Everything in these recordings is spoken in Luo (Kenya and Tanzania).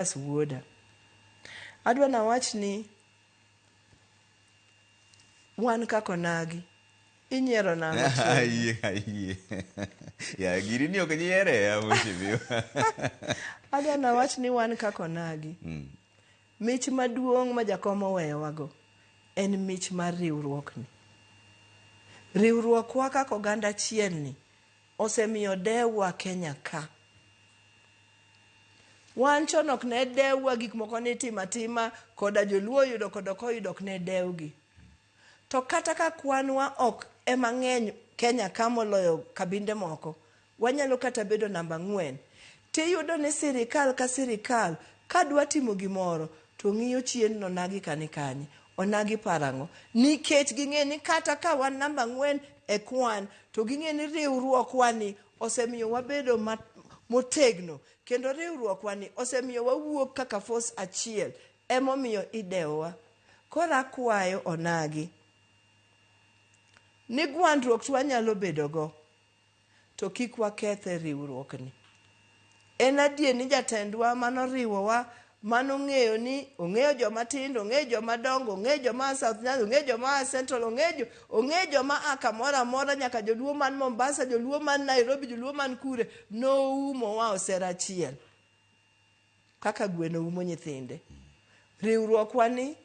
Julius wuoda. Adwa nawach ni wan kaka onagi inyiero nang'o? Ayie, ayie. Ya, gini ni ok nyiere ya mheshimiwa. Adwa nawach ni wan kaka onagi. Mich maduong' ma jakom oweyowago en mich mar riwruokni. Riwruokwa kaka oganda achiel ni osemiyo dewwa Kenya ka. Wan chon ok ne dewwa gik moko ni itimo atima koda joluo oyudo koda ok oyudo ok ne dewgi. To kata ka kwanwa ok ema ng'eny Kenya ka moloyo kabinde moko, wanyalo kata bedo namba 4. Tiyudo ni sirikal ka sirikal kadwa timo gimoro to ng'iyo chien ni onagi ka ni kanye, onagi paro ang'o. Nikech ging'e ni kata ka wan namba 4 e kwan, to ging'e ni riwruokwa ni osemiyo wabedo motegno kendo riwruokwa ni osemiyo wawuok kaka force achiel emomiyo idewowa. Koro akwayo onagi ni gwandruok to wanyalo bedo go to kik wakethe riwruokni. En adier ni jatendwa manoriwowa manong'eyo ni ong'eyo joma tindo, ong'eyo joma dongo, ong'eyo joma a South Nyanza, ong'eyo joma a Central, ong'eyo joma a kamoro amora nyaka joluo man Mombasa, joluo man Nairobi, joluo man kure, noumowa osera achiel kaka gweno umo nyithinde. Riwruokwa ni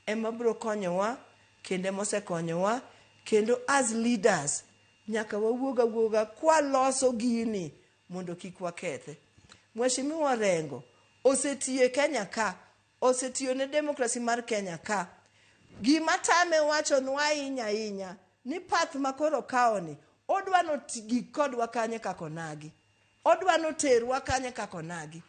ema biro konyowa kendo emosekonyowa kendo as leaders nyaka wawuog awuoga kwaloso gini mondo kik wakethe. Mheshimiwa Orengo osetiyo e Kenya ka, osetiyo ne democracy mar Kenya ka. Gima tame wachonwa ahinya ahinya ni path ma koro okawoni odwa nogik kodwa kanye kaka onagi. Odwa noterwa kanye kaka onagi.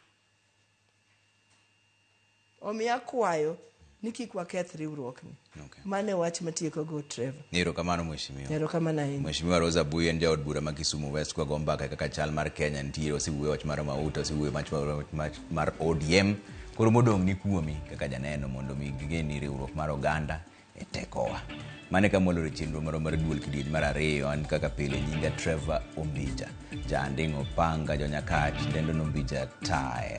Omiyo akwayo ni kik waketh riwruokni. Okay. Mano e wach matieko go Trevor. Erokamano mheshimiwa. Erokamano ahinya. Mheshimiwa Rosa Abuyi en jaod bura ma Kisumu West kwa go mbaka kaka chal mar Kenya nitiere, osewuoyo wach mar mauta, osewuoyo wach mar ODM. Koro modong' ni kuomi kaka janeno mondo mi ging'e ni riwruok mar oganda e tekowa. Mano e kama waloro e chenro marwa mar duol kidieny mar ariyo. An kaka pile nyinga Trevor Ombija. Jaanding' Opanga, Jonyakach, Dendo Nombija Taya.